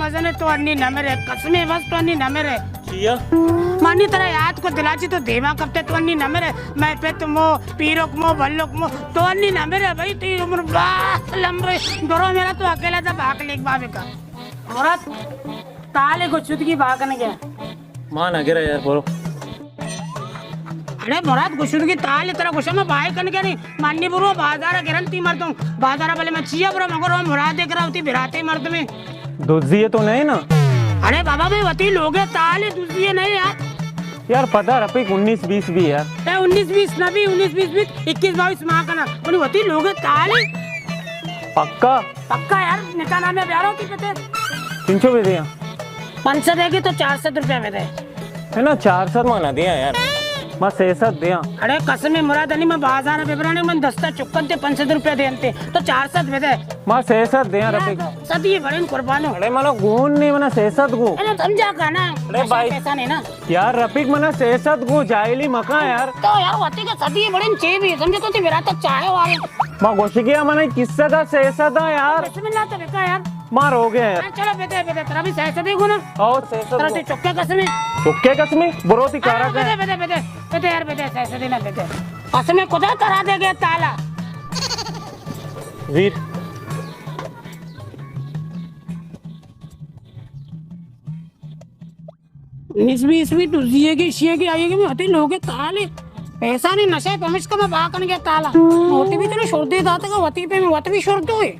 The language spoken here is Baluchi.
بزنے تو انی نمرے، قسمے بس تو انی نمرے۔ چیا؟ مانی ترا یاد کو دلاچی تو دیما کپتے تو انی نمرے۔ میں پت مو، پیرک مو، بلک مو، تو انی نمرے بھائی، تئی عمر بس لمبے۔ درو میرا تو اکیلا تھا بھاگ لیک بابے کا۔ مراد، تالے گشودگی بھاگن گیا۔ ما نہ گرا یار، برو۔ اڑے مراد، گشودگی تالے ترا گشا ما بھائی کن گیا نہیں۔ مانی برو بازار گرن تی مردم۔ بازار بلے میں چیا برو مگر مراد کرا ہوتی براتے مردمے۔ دزی تو نہیں نا؟ اڑے بابا، میں وتی لوگے تالے دزی نہیں یار۔ یار پتہ رفیق، انیس بیس بھی یار۔ اے انیس بیس نہ بھی، انیس بیس بھی، اکیس بائیس ماہ کنا۔ منی وتی لوگے تالے۔ پکا؟ پکا یار، نکاح نامہ بیارو تی پتے۔ تین سو بھی دیا۔ پانچ سو دے گی تو چار سو روپیہ بھی دے۔ ہے نا، چار سو مانا دیا یار۔ ما سہ سد دیا۔ اڑے قسم مراد علی، ما بازار ببرانے من دستا چکن تے پانچ سو روپیہ دے انتے۔ تو چار سو بھی دے۔ ما سہ سد دیا رفیق۔ سدی بڑے قربانو۔ اڑے منا گون نہیں، منا سہ سد گو۔ اڑے سمجھا کا نا؟ اڑے بھائی۔ پیسہ نہیں نا۔ یار رفیق، منا سہ سد گو، جاہلی مکا یار۔ تو یار وتی کے سدی بڑے چے بھی سمجھے تو تی میرا تک چاہے وارے۔ ما گوشگیا منا قصہ دا سہ سد دا یار۔ بسم اللہ تو بکا یار۔ مار ہو گیا یار۔ ہاں، چلو بدے، بدے، ترا بھی سہ سد گو نا۔ او سہ سد ترا گو۔ تی چکے قسمے۔ چکے قسمے؟ برو تی کارا ہاں، بدے، بدے، بدے، بدے یار، بدے، سہ سد نا بدے۔ قسمے خدا ترا دے گیا تالا۔ زیر۔ نسبی اسبی دزیے گی، شیے گی، آئیے گی، میں ہوتی لوگے تالے۔ پیسہ نہیں، نشے پمش کا میں باکن گیا تالا۔ موٹی بھی تیرے شردے داتا کا وتی پہ میں وت بھی شردو ہے۔